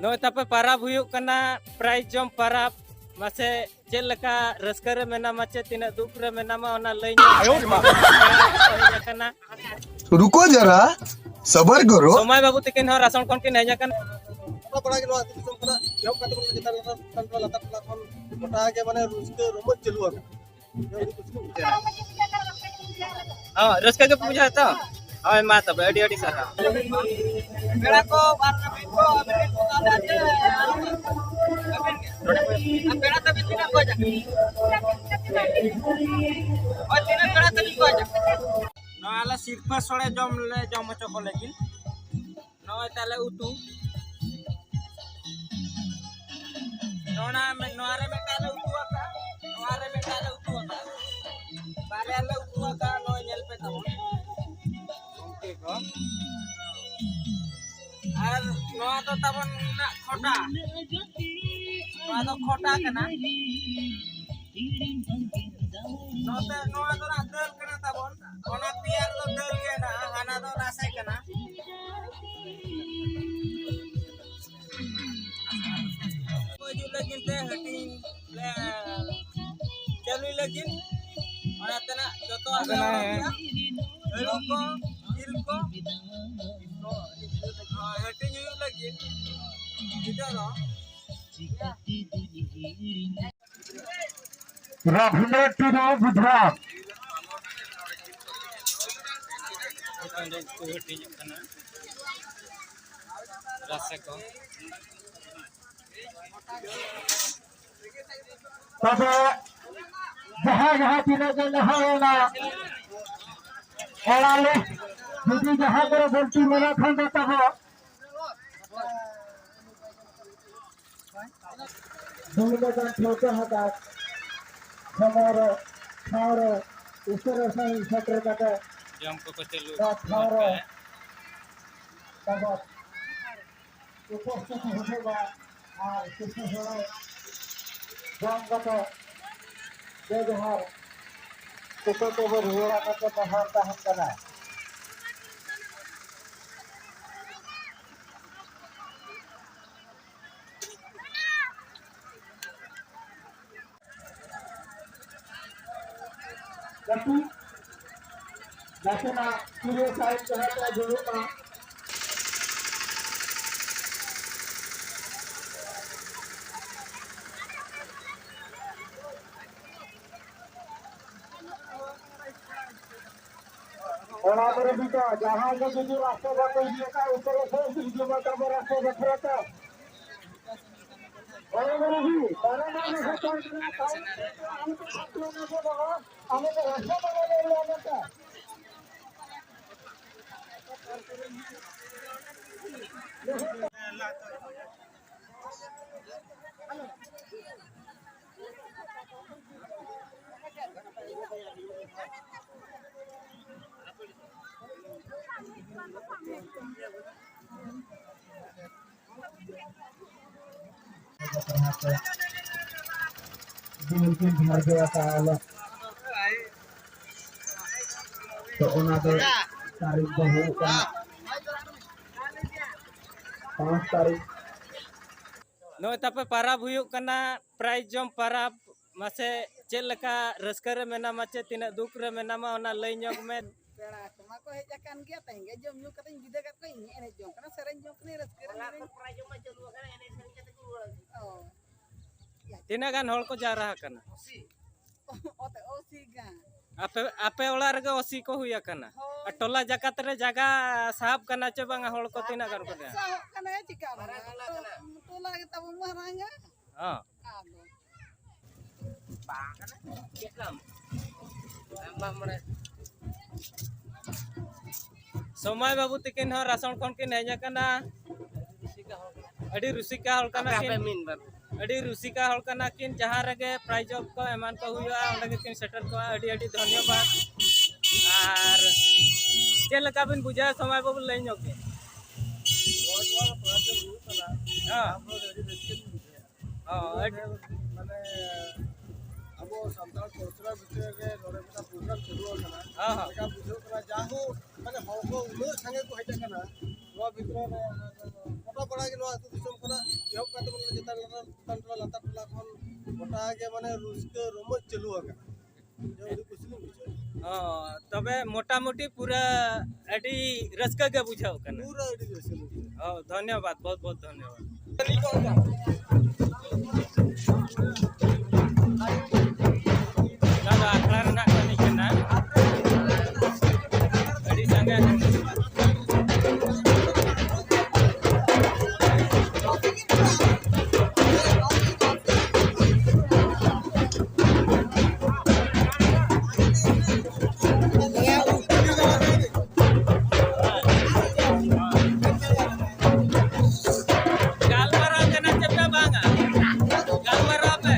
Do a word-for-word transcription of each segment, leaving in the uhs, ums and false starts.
ᱱᱚᱜᱼᱚᱭ ᱛᱟᱯᱮ ᱯᱟᱨᱟᱵᱽ ᱦᱩᱭᱩᱜ ᱠᱟᱱᱟ, ᱯᱨᱟᱭᱤᱡᱽ ᱡᱚᱢ ᱯᱟᱨᱟᱵᱽ᱾ ᱢᱟᱥᱮ ᱪᱮᱫ ᱞᱮᱠᱟ ᱨᱟᱹᱥᱠᱟᱹ ᱨᱮ ᱢᱮᱱᱟᱢᱟ, ᱪᱮᱫ ᱛᱤᱱᱟᱹᱜ ᱫᱩᱠ ᱨᱮ ᱢᱮᱱᱟᱢᱟ, ᱚᱱᱟ ᱞᱟᱹᱭ ᱧᱚᱜ ᱢᱮ᱾ ᱦᱮᱡ ᱟᱠᱟᱱᱟ᱾ ᱨᱩᱠᱳ ᱡᱟᱨᱟ, ᱥᱟᱵᱟᱨ ᱠᱚᱨᱳ᱾ ᱥᱚᱢᱟᱭ ᱵᱟᱹᱵᱩ ᱛᱤᱠᱤᱱ ᱦᱚᱸ ᱨᱟᱥᱚᱱ ᱠᱷᱚᱱ ᱠᱤᱱ ᱦᱮᱡ ᱟᱠᱟᱱᱟ᱾ ᱚᱱᱟ ᱯᱟᱲᱟ ᱜᱮ ᱱᱚᱣᱟ ᱟᱹᱛᱩ ᱫᱤᱥᱚᱢ ᱠᱟᱱᱟ᱾ ᱮᱦᱚᱵ ᱠᱟᱛᱮ ᱵᱚᱱ ᱪᱮᱛᱟᱱ ᱨᱮ ᱞᱟᱛᱟᱨ ᱴᱚᱞᱟ ᱠᱷᱚᱱ ᱜᱚᱴᱟ ᱜᱮ ᱢᱟᱱᱮ ᱨᱟᱹᱥᱠᱟᱹ ᱨᱚᱢᱚᱡᱽ ᱪᱟᱹᱞᱩ ᱟᱠᱟᱱᱟ᱾ ᱦᱚᱸ, ᱨᱟᱹᱥᱠᱟᱹ ᱜᱮ ᱵᱩᱡᱷᱟᱹᱜᱼᱟ ᱛᱚ᱾ ᱦᱳᱭ, ᱢᱟ ᱛᱚᱵᱮ, ᱟᱹᱰᱤ ᱟᱹᱰᱤ ᱥᱟᱨᱦᱟᱣ᱾ ᱯᱮᱲᱟ ᱠᱚ ᱵᱟᱨ ᱯᱮ ᱢᱤᱱᱤᱴ ᱠᱚ, ᱢᱤᱱᱤᱴ ᱠᱚ ᱛᱟᱦᱚᱞᱮ ᱟᱨ ᱯᱮᱲᱟ ᱛᱟᱹᱵᱤᱱ ᱛᱤᱱᱟᱹᱜ ᱠᱚ ᱦᱤᱡᱩᱜᱼᱟ? ᱦᱳᱭ, ᱛᱤᱱᱟᱹᱜ ᱯᱮᱲᱟ ᱛᱟᱹᱵᱤᱱ ᱠᱚ ᱦᱤᱡᱩᱜᱼᱟ? ᱱᱚᱣᱟ ᱟᱞᱮ ᱥᱤᱨᱯᱟᱹ ᱥᱳᱲᱮ ᱡᱚᱢ ᱞᱮ ᱡᱚᱢ ᱦᱚᱪᱚ ᱠᱚ ᱞᱟᱹᱜᱤᱫ᱾ ᱱᱚᱜᱼᱚᱭ ᱛᱟᱞᱮ ᱩᱛᱩ᱾ ᱱᱚᱣᱟ ᱢᱮ-, ᱱᱚᱣᱟ ᱨᱮ ᱢᱤᱫᱴᱟᱝ ᱞᱮ ᱩᱛᱩ ᱟᱠᱟᱫᱼᱟ, ᱱᱚᱣᱟ ᱨᱮ ᱢᱤᱫᱴᱟᱝ ᱞᱮ ᱩᱛᱩ ᱟᱠᱟᱫᱼᱟ, ᱵᱟᱨᱭᱟ ᱞᱮ ᱩᱛᱩ ᱟᱠᱟᱫᱼᱟ᱾ ᱱᱚᱜᱼᱚᱭ ᱧᱮᱞ ᱯᱮ ᱛᱟᱵᱚᱱ ᱜᱚᱢᱠᱮ ᱠᱚ᱾ ᱟᱨ ᱱᱚᱣᱟ ᱫᱚ ᱛᱟᱵᱚᱱ ᱱᱟᱜ ᱠᱷᱚᱴᱟ, ᱱᱚᱣᱟ ᱫᱚ ᱠᱷᱚᱴᱟ ᱠᱟᱱᱟ᱾ ᱱᱚᱛᱮ ᱱᱚᱣᱟ ᱫᱚ ᱱᱟᱜ ᱫᱟᱹᱞ ᱠᱟᱱᱟ ᱛᱟᱵᱚᱱ᱾ ᱚᱱᱟ ᱯᱮᱭᱟ ᱨᱮᱫᱚ ᱫᱟᱹᱞ ᱜᱮ ᱦᱮᱱᱟᱜᱼᱟ, ᱦᱟᱱᱟ ᱫᱚ ᱨᱟᱥᱮ ᱠᱟᱱᱟ᱾ ᱠᱚ ᱦᱤᱡᱩᱜ ᱞᱟᱹᱜᱤᱫ ᱛᱮ ᱦᱟᱹᱴᱤᱧ ᱞᱮ ᱪᱟᱹᱞᱩᱭ ᱞᱟᱹᱜᱤᱫ᱾ ᱚᱱᱟ ᱛᱮᱱᱟᱜ ᱡᱚᱛᱚᱣᱟᱜ ᱞᱮ ᱚᱰᱚᱠ ᱠᱮᱜᱼᱟ᱾ ᱟᱹᱞᱩ ᱠᱚ, ᱡᱤᱞ ᱠᱚ, ᱦᱟᱹᱴᱤᱧ ᱦᱩᱭᱩᱜ ᱞᱟᱹᱜᱤᱫ᱾ ᱱᱤᱛᱚᱜ ᱫᱚ ᱨᱚᱜᱷᱩᱱᱟᱛᱷ ᱴᱩᱰᱩ, ᱜᱩᱡᱽᱨᱟᱴ᱾ ᱱᱤᱛᱚᱝ ᱫᱚ ᱩᱛᱩ ᱦᱟᱹᱴᱤᱧᱚᱜ ᱠᱟᱱᱟ, ᱨᱟᱥᱮ ᱠᱚ᱾ ᱛᱚᱵᱮ ᱡᱟᱦᱟᱸ ᱡᱟᱦᱟᱸ ᱛᱤᱱᱟᱹᱜ ᱜᱮ ᱞᱟᱦᱟᱭᱮᱱᱟ, ᱚᱱᱟ ᱞᱤᱥᱴ ᱡᱩᱫᱤ ᱡᱟᱦᱟᱸ ᱠᱚᱨᱮ ᱵᱟᱹᱲᱛᱤ ᱢᱮᱱᱟᱜ ᱠᱷᱟᱱ ᱫᱚ ᱛᱟᱵᱚ ᱫᱩᱲᱩᱵ ᱟᱠᱟᱱ ᱴᱷᱟᱹᱣᱠᱟᱹ ᱦᱟᱠᱟᱫ ᱥᱚᱢᱚᱭ ᱨᱮ, ᱴᱷᱟᱶ ᱨᱮ ᱩᱥᱟᱹᱨᱟ ᱥᱟᱺᱦᱤᱡ ᱥᱮᱴᱮᱨ ᱠᱟᱛᱮ ᱡᱚᱢ ᱠᱚᱠᱚ ᱪᱟᱹᱞᱩ ᱱᱚᱣᱟ ᱴᱷᱟᱶ ᱨᱮ ᱟᱠᱟᱫ᱾ ᱛᱟᱵᱚ ᱩᱯᱚᱥᱛᱷᱤᱛ ᱦᱩᱭᱩᱜᱼᱟ ᱟᱨ ᱠᱤᱪᱷᱩ ᱦᱚᱲ ᱡᱚᱢ ᱠᱟᱛᱮ ᱡᱮ ᱡᱟᱦᱟᱨ ᱛᱩᱠᱟᱹ ᱛᱮᱵᱚ ᱨᱩᱣᱟᱹᱲᱟ ᱢᱮᱱᱛᱮ ᱱᱮᱦᱚᱨ ᱛᱟᱦᱮᱱ ᱠᱟᱱᱟ᱾ ᱱᱟᱥᱮᱱᱟᱜ ᱠᱩᱲᱤ ᱥᱟᱭᱤᱰ ᱛᱮ ᱦᱟᱸᱜ ᱫᱩᱲᱩᱵ ᱢᱟ᱾ ᱚᱱᱟ ᱠᱚᱨᱮ ᱡᱩᱫᱤ ᱡᱟᱦᱟᱸᱭ ᱜᱮ ᱡᱩᱫᱤ ᱨᱟᱥᱛᱟ ᱵᱟᱠᱚ ᱤᱫᱤ ᱟᱠᱟᱫ, ᱩᱱᱠᱩ ᱫᱚ ᱥᱮ ᱤᱫᱤ ᱡᱚᱢᱟ ᱛᱟᱵᱚ ᱨᱟᱥᱛᱟ ᱵᱟᱠᱷᱨᱟ ᱛᱮ᱾ ᱚᱱᱟ ᱠᱚᱨᱮ ᱡᱩᱫᱤ ᱛᱟᱨᱟ ᱢᱟᱨᱟ ᱠᱚ ᱛᱟᱦᱮᱸ ᱠᱟᱱᱟ, ᱛᱟᱦᱮᱸ ᱠᱟᱱᱟ, ᱟᱢ ᱠᱚ ᱥᱟᱯᱲᱟᱣ ᱞᱟᱹᱜᱤᱫ ᱫᱚ ᱟᱞᱮ ᱫᱚ ᱨᱟᱥᱛᱟ ᱵᱟᱞᱮ ᱞᱟᱹᱭ ᱟᱞᱮ ᱛᱮ᱾ ᱫᱤᱱ ᱠᱤᱱ ᱫᱷᱟᱨᱡᱚ ᱟᱠᱟᱫᱼᱟ ᱞᱮ᱾ ᱛᱚ ᱚᱱᱟ ᱫᱚ ᱛᱟᱹᱨᱤᱠᱷ ᱫᱚ ᱦᱩᱭᱩᱜ ᱠᱟᱱᱟ ᱯᱟᱸᱪ ᱛᱟᱹᱨᱤᱠᱷ᱾ ᱱᱚᱜᱼᱚᱭ ᱛᱟᱯᱮ ᱯᱟᱨᱟᱵᱽ ᱦᱩᱭᱩᱜ ᱠᱟᱱᱟ, ᱯᱨᱟᱭᱤᱡᱽ ᱡᱚᱢ ᱯᱟᱨᱟᱵᱽ᱾ ᱢᱟᱥᱮ ᱪᱮᱫ ᱞᱮᱠᱟ ᱨᱟᱹᱥᱠᱟᱹ ᱨᱮ ᱢᱮᱱᱟᱢᱟ, ᱪᱮ ᱛᱤᱱᱟᱹᱜ ᱫᱩᱠ ᱨᱮ ᱢᱮᱱᱟᱢᱟ, ᱚᱱᱟ ᱞᱟᱹᱭ ᱧᱚᱜ ᱢᱮ᱾ ᱯᱮᱲᱟ ᱠᱚᱢᱟ ᱠᱚ ᱦᱮᱡ ᱟᱠᱟᱱ ᱜᱮᱭᱟ, ᱛᱮᱦᱮᱧ ᱜᱮ ᱡᱚᱢ ᱧᱩ ᱠᱟᱛᱮᱧ ᱵᱤᱫᱟᱹ ᱠᱟᱜ ᱠᱚᱣᱟ, ᱤᱧ ᱮᱱᱮᱡ ᱡᱚᱝ ᱠᱟᱱᱟ, ᱥᱮᱨᱮᱧ ᱡᱚᱝ ᱠᱟᱱᱟᱧ, ᱨᱟᱹᱥᱠᱟᱹ ᱨᱮ ᱢᱤᱱᱟᱹᱧ᱾ ᱚ᱾ ᱛᱤᱱᱟᱹᱜ ᱜᱟᱱ ᱦᱚᱲ ᱠᱚ ᱡᱟᱣᱨᱟ ᱟᱠᱟᱱᱟ? ᱚᱛᱮ ᱚᱥᱤ ᱜᱟᱱ᱾ ᱟᱯᱮ, ᱟᱯᱮ ᱚᱲᱟᱜ ᱨᱮᱜᱮ ᱚᱥᱤ ᱠᱚ ᱦᱩᱭ ᱟᱠᱟᱱᱟ? ᱦᱳᱭ᱾ ᱟᱨ ᱴᱚᱞᱟ ᱡᱟᱠᱟᱛ ᱨᱮ ᱡᱟᱭᱜᱟ ᱥᱟᱦᱚᱵ ᱠᱟᱱᱟ ᱪᱮ ᱵᱟᱝᱟ, ᱦᱚᱲ ᱠᱚ ᱛᱤᱱᱟᱹᱜ ᱜᱟᱱ ᱠᱚ ᱛᱟᱦᱮᱸ? ᱥᱟᱦᱚᱵ ᱠᱟᱱᱟ, ᱪᱤᱠᱟ ᱵᱟᱝᱟ? ᱴᱚᱞᱟ ᱜᱮ ᱛᱟᱵᱚ ᱢᱟᱨᱟᱝᱟ᱾ ᱦᱚᱸ᱾ ᱟᱫᱚ᱾ ᱵᱟᱝ ᱠᱟᱱᱟ, ᱪᱮᱫ ᱞᱟᱢ? ᱟᱢ ᱵᱟᱢ ᱵᱟᱲᱟᱭᱟ᱾ ᱥᱚᱢᱟᱭ ᱵᱟᱹᱵᱩ ᱛᱤᱠᱤᱱ ᱦᱚᱸ ᱨᱟᱥᱚᱱ ᱠᱷᱚᱱ ᱠᱤᱱ ᱦᱮᱡ ᱟᱠᱟᱱᱟ᱾ ᱟᱹᱰᱤ ᱨᱩᱥᱤᱠᱟ ᱦᱚᱲ ᱠᱟᱱᱟ ᱟᱯᱮ, ᱠᱤᱱ᱾ ᱟᱯᱮ ᱢᱮᱱ ᱵᱟᱹᱵᱩ᱾ ᱟᱹᱰᱤ ᱨᱩᱥᱤᱠᱟ ᱦᱚᱲ ᱠᱟᱱᱟ ᱠᱤᱱ᱾ ᱡᱟᱦᱟᱸ ᱨᱮᱜᱮ ᱯᱨᱟᱭᱤᱡᱽ ᱠᱚ ᱮᱢᱟᱱ ᱠᱚ ᱦᱩᱭᱩᱜᱼᱟ, ᱚᱸᱰᱮ ᱜᱮᱠᱤᱱ ᱥᱮᱴᱮᱨ ᱠᱚᱜᱼᱟ᱾ ᱟᱹᱰᱤ ᱟᱹᱰᱤ ᱫᱷᱚᱱᱭᱚᱵᱟᱫ᱾ ᱟᱨ ᱪᱮᱫ ᱞᱮᱠᱟ ᱵᱤᱱ ᱵᱩᱡᱷᱟᱹᱣᱟ, ᱥᱚᱢᱟᱭ ᱵᱟᱹᱵᱩ, ᱞᱟᱹᱭ ᱧᱚᱜ ᱵᱤᱱ? ᱱᱚᱣᱟ, ᱱᱚᱣᱟ ᱯᱨᱟᱭᱤᱡᱽ ᱦᱩᱭᱩᱜ ᱠᱟᱱᱟ᱾ ᱦᱮᱸ᱾ ᱟᱵᱚ ᱟᱹᱰᱤ ᱨᱟᱹᱥᱠᱟᱹ ᱵᱩᱡᱷᱟᱹᱜᱼᱟ᱾ ᱦᱚᱸ, ᱟᱹᱰᱤ ᱢᱟᱱᱮ ᱟᱵᱚ ᱥᱟᱱᱛᱟᱲ cultural ᱵᱷᱤᱛᱨᱤ ᱨᱮ ᱱᱚᱰᱮ ᱢᱤᱫᱴᱟᱝ program ᱪᱟᱹᱞᱩ ᱟᱠᱟᱱᱟ᱾ ᱦᱚᱸ, ᱦᱚᱸ᱾ ᱞᱮᱠᱟ ᱵᱩᱡᱷᱟᱹᱣ ᱠᱟᱱᱟ, ᱡᱟᱦᱳᱠ, ᱢᱟᱱᱮ ᱦᱚᱲ ᱠᱚ ᱩᱱᱟᱹᱜ ᱥᱟᱸᱜᱮ ᱠᱚ ᱦᱮᱡ ᱟᱠᱟᱱᱟ, ᱱᱚᱣᱟ ᱵᱷᱤᱛᱨᱤ ᱨᱮ ᱜᱚᱴᱟ ᱯᱟᱲᱟ ᱜᱮ ᱱᱚᱣᱟ ᱟᱹᱛᱩ ᱫᱤᱥᱚᱢ ᱠᱷᱚᱱᱟᱜ ᱮᱦᱚᱵ ᱠᱟᱛᱮ ᱵᱚᱞᱮ ᱪᱮᱛᱟᱱ ᱞᱟᱛᱟᱨ, ᱪᱮᱛᱟᱱ ᱴᱚᱞᱟ ᱞᱟᱛᱟᱨ ᱴᱚᱞᱟ ᱠᱷᱚᱱ ᱜᱚᱴᱟ ᱜᱮ ᱢᱟᱱᱮ ᱨᱟᱹᱥᱠᱟᱹ ᱨᱚᱢᱚᱡᱽ ᱪᱟᱹᱞᱩ ᱟᱠᱟᱱᱟ᱾ ᱚ, ᱛᱚᱵᱮ ᱢᱚᱴᱟᱢᱩᱴᱤ ᱯᱩᱨᱟᱹ ᱟᱹᱰᱤ ᱨᱟᱹᱥᱠᱟᱹ ᱜᱮ ᱵᱩᱡᱷᱟᱹᱜ ᱠᱟᱱᱟ᱾ ᱯᱩᱨᱟᱹ ᱟᱹᱰᱤ ᱨᱟᱹᱥᱠᱟᱹ ᱵᱩᱡᱷᱟᱹᱜ ᱠᱟᱱᱟ᱾ ᱚ, ᱫᱷᱚᱱᱭᱚᱵᱟᱫ, ᱵᱚᱦᱩᱛ ᱵᱚᱦᱩᱛ ᱫᱷᱚᱱᱭᱚᱵᱟᱫ᱾ ᱚᱱᱟ ᱫᱚ ᱟᱠᱷᱲᱟ ᱨᱮᱱᱟᱜ ᱠᱟᱹᱢᱤ ᱠᱟᱱᱟ᱾ ᱟᱹᱰᱤ ᱥᱟᱸᱜᱮ᱾ ᱜᱟᱞᱢᱟᱨᱟᱣ ᱠᱟᱱᱟ ᱪᱮ ᱯᱮ ᱵᱟᱝᱟ? ᱜᱟᱞᱢᱟᱨᱟᱣ ᱯᱮ᱾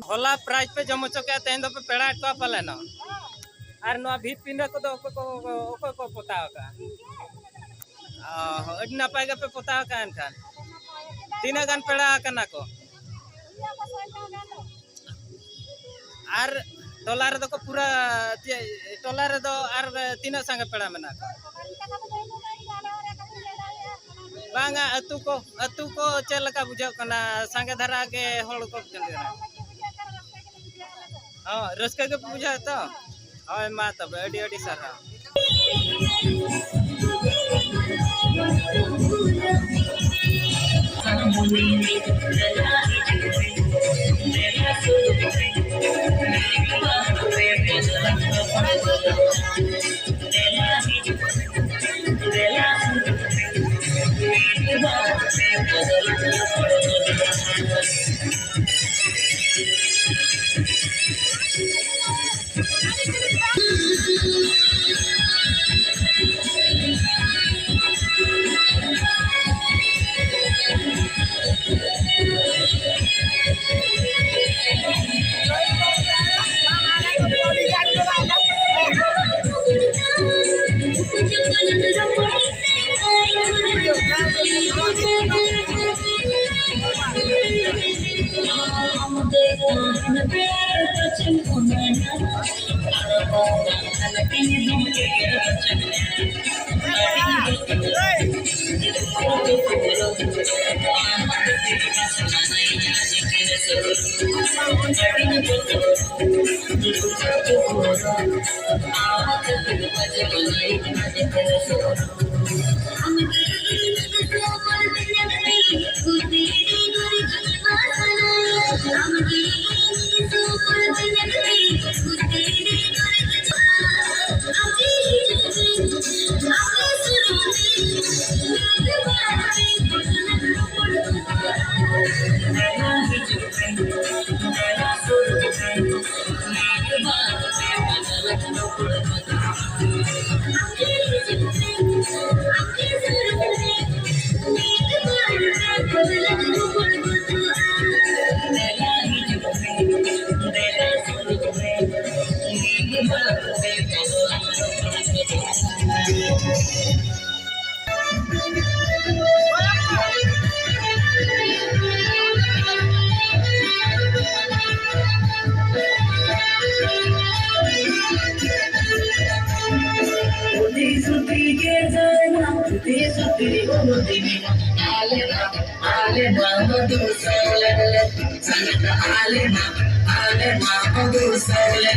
ᱦᱚᱞᱟ ᱯᱨᱟᱭᱤᱡᱽ ᱯᱮ ᱡᱚᱢ ᱦᱚᱪᱚ ᱠᱮᱫᱼᱟ, ᱛᱮᱦᱮᱧ ᱫᱚᱯᱮ ᱯᱮᱲᱟᱭᱮᱫ ᱠᱚᱣᱟ ᱯᱟᱞᱮᱱᱚᱜ? ᱟᱨ ᱱᱚᱣᱟ ᱵᱷᱤᱛ ᱯᱤᱸᱰᱟᱹ ᱠᱚᱫᱚ ᱚᱠᱚᱭ ᱠᱚ, ᱚᱠᱚᱭ ᱠᱚ ᱯᱚᱛᱟᱣ ᱟᱠᱟᱫᱼᱟ? ᱚ, ᱟᱹᱰᱤ ᱱᱟᱯᱟᱭ ᱜᱮᱯᱮ ᱯᱚᱛᱟᱣ ᱟᱠᱟᱫᱼᱟ ᱮᱱᱠᱷᱟᱱ᱾ ᱛᱤᱱᱟᱹᱜ ᱜᱟᱱ ᱯᱮᱲᱟ ᱟᱠᱟᱱᱟ ᱠᱚ? ᱟᱨ ᱴᱚᱞᱟ ᱨᱮᱫᱚ ᱠᱚ ᱯᱩᱨᱟᱹ, ᱪᱮᱫ, ᱴᱚᱞᱟ ᱨᱮᱫᱚ ᱟᱨ ᱛᱤᱱᱟᱹᱜ ᱥᱟᱸᱜᱮ ᱯᱮᱲᱟ ᱢᱮᱱᱟᱜ ᱠᱚᱣᱟ? ᱵᱟᱝᱟ, ᱟᱹᱛᱩ ᱠᱚ, ᱟᱹᱛᱩ ᱠᱚ ᱪᱮᱫ ᱞᱮᱠᱟ ᱵᱩᱡᱷᱟᱹᱜ ᱠᱟᱱᱟ? ᱥᱟᱸᱜᱮ ᱫᱷᱟᱨᱟ ᱜᱮ ᱦᱚᱲ ᱠᱚ ᱵᱩᱡᱷᱟᱹᱜ ᱠᱟᱱᱟ? ᱦᱚᱸ, ᱨᱟᱹᱥᱠᱟᱹ ᱜᱮ ᱵᱩᱡᱷᱟᱹᱜᱼᱟ ᱛᱚ? ᱦᱳᱭ, ᱢᱟ ᱛᱚᱵᱮ, ᱟᱹᱰᱤ ᱟᱹᱰᱤ ᱥᱟᱨᱦᱟᱣ᱾ ᱟᱞᱮ ᱢᱟ ᱢᱚᱫᱷᱩ ᱥᱟᱶ ᱞᱮ ᱥᱟᱞᱟᱜ, ᱟᱞᱮ ᱢᱟ, ᱟᱞᱮ ᱢᱟ ᱢᱚᱫᱷᱩ ᱥᱟᱶ ᱞᱮ᱾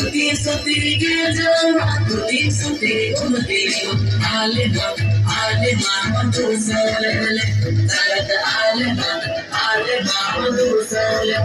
ᱩᱛᱤ ᱥᱩᱛᱤ ᱜᱮ ᱡᱚᱢᱟ, ᱩᱛᱤ ᱥᱩᱛᱤ ᱩᱛᱤ ᱡᱚᱢᱟ᱾ ᱟᱞᱮ ᱢᱟ, ᱟᱞᱮ ᱢᱟ ᱢᱚᱫᱷᱩ ᱥᱟᱶ ᱞᱮ ᱥᱟᱞᱟᱜ, ᱟᱞᱮ ᱢᱟ, ᱟᱞᱮ ᱢᱟ ᱢᱚᱫᱷᱩ ᱥᱟᱶ ᱞᱮ᱾